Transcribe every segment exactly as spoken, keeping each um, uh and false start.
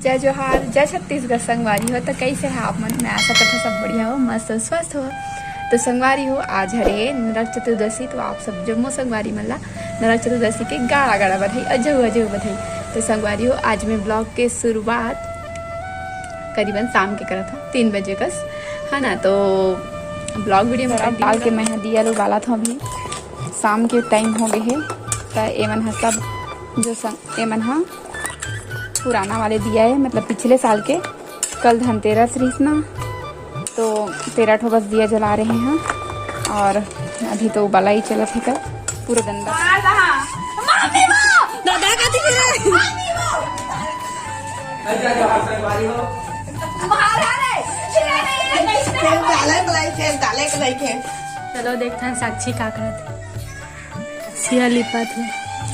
जय जोहार, जय छत्तीसगढ़ संगवारी हो। तो कैसे है आप मन? मैं आशा करता हूँ सब बढ़िया हो, मस्त हो, स्वस्थ हो। तो संगवारी हो, आज हरे नरक चतुर्दशी, तो आप सब जम्मो संगवारी मन ला नरक चतुर्दशी के गाड़ा गाड़ा बधाई, अजहू अजहू बधाई। तो संगवारी हो, आज मैं ब्लॉग के शुरुआत करीबन शाम के करत हूँ, तीन बजे कस, है ना। तो ब्लॉग वीडियो में डाल के मैं दिया लो बाला था अभी, शाम के टाइम हो गए है। तो एमन हा सब जो संग एमन हा पुराना वाले दिया है, मतलब पिछले साल के। कल धनतेरस रहिस ना, तो तेरह ठो बस दिया जला रहे हैं। और अभी तो उबाला ही चलत है, कल पूरा दिन बस। दादा का दिख रहा है। चलो देखथन साक्षी का करत हे। सिया लिपत हे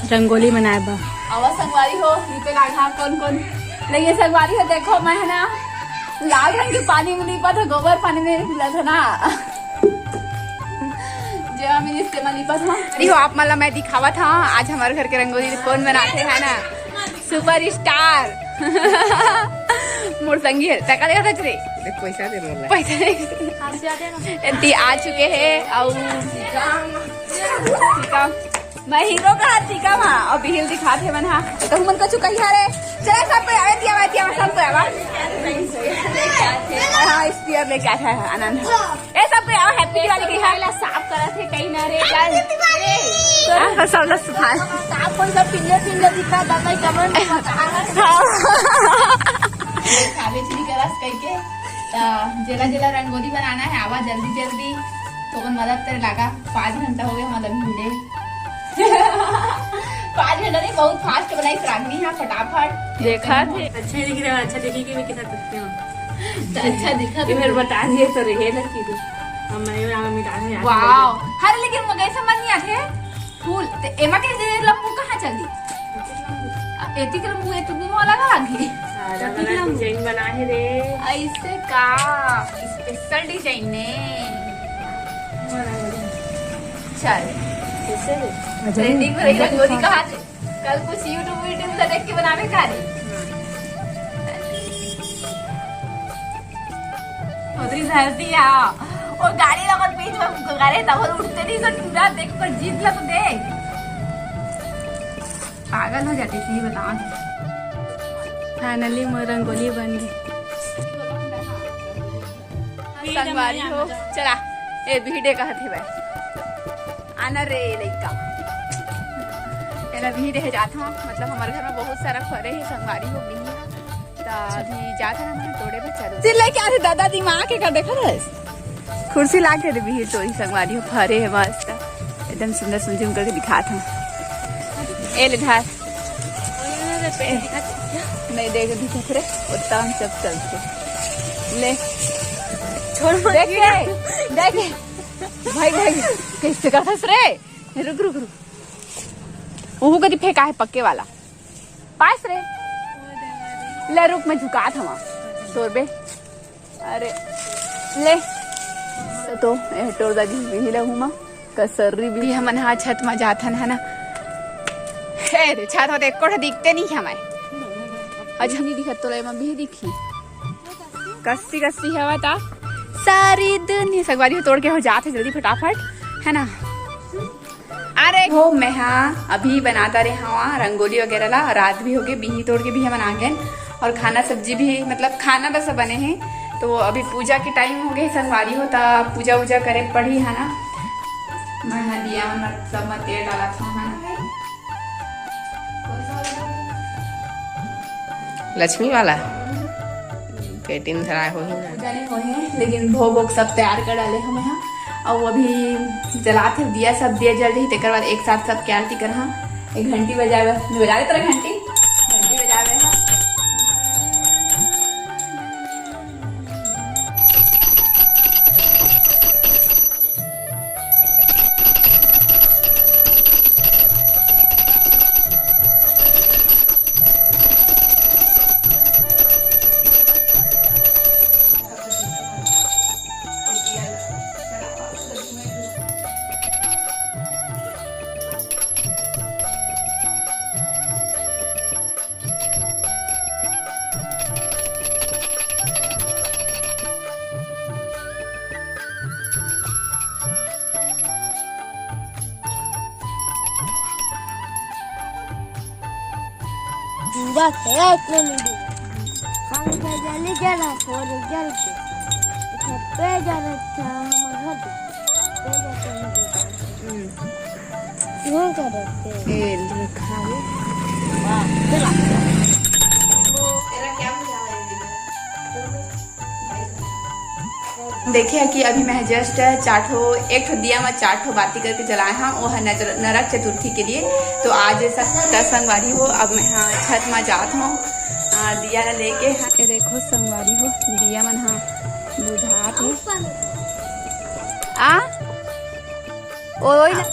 रंगोली बनाए बर। आवा संगवारी हो, नीचे लागा कौन कौन लगे संगवारी हो। देखो मैं है ना लाल रंग के पानी में लिपत हो, गोबर पानी में लिपत हो ना। जे हम इस्तेमाल लिपत हो। अरे हो, आप मन ला मैं दिखावत हा आज हमारे घर के रंगोली कौन बनाते है ना, सुपर स्टार। मोर संगी है, तका देखा था रे। देख पैसा दे मोला। पैसा दे। एती आ चुके हैं, और ठीक है। मैं हीरो का हाथ टीका मा, और बिहिल दिखात हे मन हा। तो हमन कछु कही हरे। चला सब कोई आवे, तिया आवे, तिया आवे, सब कोई आवा। हाँ, स्पीयर लेके आया है आनंद। ए सब कोई आवा, हैप्पी दिवाली कही है। पहला साफ करत हे कहीं ना रे, चल। हाँ, सब ला सुखा। साफ कोई सब पिंजर पिंजर दिखा, दवाई कमन। हाँ। सावित्री के रस कह के, तो जेला जेला रंगोली बनाना है, आवा जल्दी जल्दी। तो अपन मदद करे लागा, पाँच घंटा हो गया हमारा भिड़े। पाँच घंटा नहीं, बहुत फास्ट बनाई रागनी, हाँ, फटाफट। देखा थे। अच्छा ही दिख रहा है, अच्छा देखिए कि मैं कितना करते हूँ। तो अच्छा दिखा ये तो। फिर बता दिए तो रहे लड़की को। हम मैं यहाँ मिटा रहे हैं। वाओ, हर लेकिन मुझे समझ नहीं आते फूल। तो एमा के जे लंबू कहाँ चल दी? अब एती के लंबू, एती नहीं वाला का आगे। अलग अलग डिजाइन बना है रे। ऐसे का? स्पेशल डिजाइन ने। चल। कैसे रे? ट्रेंडिंग में रही रंगोली कहाँ थे? कल कुछ YouTube वीडियो में देख के बनावे का रे? उधरी धर दिया। और गाड़ी लगल बीच में गाड़ी तब उठते नहीं, सो टूरा देख कर जीत ला तो देख। पागल हो जाते, सही बताओ। फाइनली मोर रंगोली बन गई। संगवारी हो, चला, ए भिड़े कहत हे भाई। आना रे लइका। एला बिही देहे जात हूँ, मतलब हमारे घर में बहुत सारा फरे है संगवारी हो, बिही है। तो अभी जात है ना, मैं तोड़े में चलो। सिर लेके आते दादा, दिमाग के कर देखा था। कुर्सी ला के दे बिही तो ही संगवारी हो, फरे है मस्त। एकदम सुंदर सुंजम करके दिखात हूँ। ए ले धार। नहीं देख दिखत रे, उतना हम सब चलते। ले। छोड़ मत देख के, देख। भाई, भाई, कैसे करथस रे? रुक, रुक, रुक। ओहू कति फेंका है पक्के वाला। पास रे। ले रुक, मैं झुकात हवा। तोर बे। अरे, ले। तो, ए, टोर दादी, बिही ला घुमा। कसर्री भी हमन हा छत मा जाथन, है ना। हे रे, छत मा तो एको ठो दिखते नहीं है हमारे। अच्छा, नहीं दिखत, तोला एमा बिही दिखी। कस्ती, कस्ती हवा ता। सारी दुनिया संगवारी हो तोड़ के हो जात है जल्दी फटाफट, है ना। अरे हो, मैं हा अभी बनाता रहे हवा रंगोली वगैरह ला, रात भी हो गए, बिही तोड़ के भी हमन आ गए और खाना सब्जी भी, मतलब खाना बस बने है। तो अभी पूजा के टाइम हो गए संगवारी हो, ता पूजा वूजा करे पड़ी है ना। मैं हा दिया मन सब में तेल डाला था, है ना। लक्ष्मी वाला पेटी में धराए होही ना। पूजा नहीं होए है, लेकिन भोग वोग सब तैयार कर डाले हम यहाँ। और वो अभी जलात है दिया, सब दिया जल रही, तेकर बाद एक साथ सबके आरती करहा। एक घंटी बजावे, बजा दे तेरा घंटी, घंटी बजावे है। पूरा खेत में नहीं डूबा। हम तो जल्दी जरा थोड़े जल के। अच्छा, पे जरा था हम घर पे। पे जरा था हम घर पे। हम्म। क्यों करते? ए, रखा है। वाह, चला। देखिए कि अभी मैं just चार ठो, एक ठो दिया में चार ठो बाती करके जलाए हंव, वो है नजर-, नरक चतुर्थी के लिए। तो आज स-, त संगवारी हो, अब मैं हा छत में जात हंव, आ, दिया ला लेके। ये देखो संगवारी हो, दिया मन हा बुझात हे। आ? ओ, ओही ना।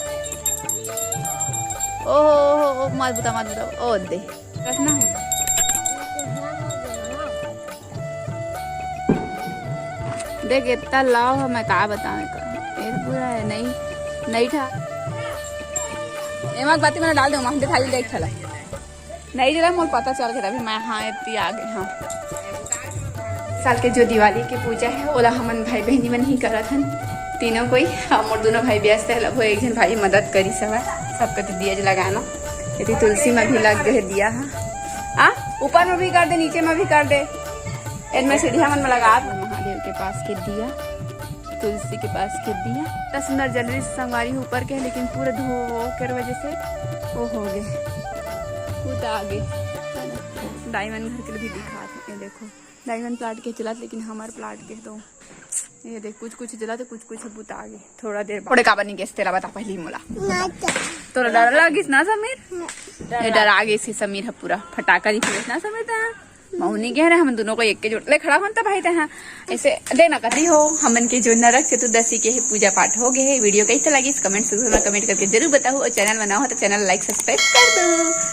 ओहो, ओहो, ओ, मत बुता, मत बुता। ओ दे। रखना है। देख, इतना लाव है, मैं का बताऊं एकर। ये पूरा है, नहीं, नहीं ठा। एमा बाती मैंने डाल दे, वहां दिखा दे, देख चला। नहीं जला, मोर पता चल गया अभी, मैं, हाँ, इतनी आ गई, हाँ। साल के जो दिवाली के पूजा है, ओला हमन भाई बहनी मन ही करत हन, तीनों कोई। अब मोर दोनों भाई व्यस्त है, लगभग एक झन भाई मदद करी सवा, सबके तो दिया जलाना। यदि तुलसी में भी लग गए दिया, हाँ। आ, ऊपर में भी कर दे, नीचे में भी कर दे। एन में सीढ़िया मन में लगा। महादेव के पास के दिया, तुलसी के पास के दिया। इतना सुंदर जल रही संगवारी ऊपर के, लेकिन पूरा धूप के वजह से वो हो गए, कुछ आ गए। डायमंड घर के लिए भी दिखा थे, ये देखो, डायमंड प्लाट के चला, लेकिन हमारे प्लाट के तो ये देख, कुछ कुछ जला तो कुछ कुछ बुता गए। थोड़ा देर बाद। ओड़े काबर नहीं गैस तेला बता पहली मोला। तोरा डर लागिस ना समीर? ये डरा गए से समीर है पूरा फटाका दिख ना समीर ता। मौनी कह रहे हम दोनों को एक के जोड़ ले खड़ा होन त भाई ते, हाँ। ऐसे देना करी हो, हमन के जो नरक चतुर्दशी के है पूजा पाठ हो गए है। वीडियो कैसे लगी कमेंट सेक्शन में कमेंट करके जरूर बताओ, और चैनल बनाओ हो तो चैनल लाइक सब्सक्राइब कर दो।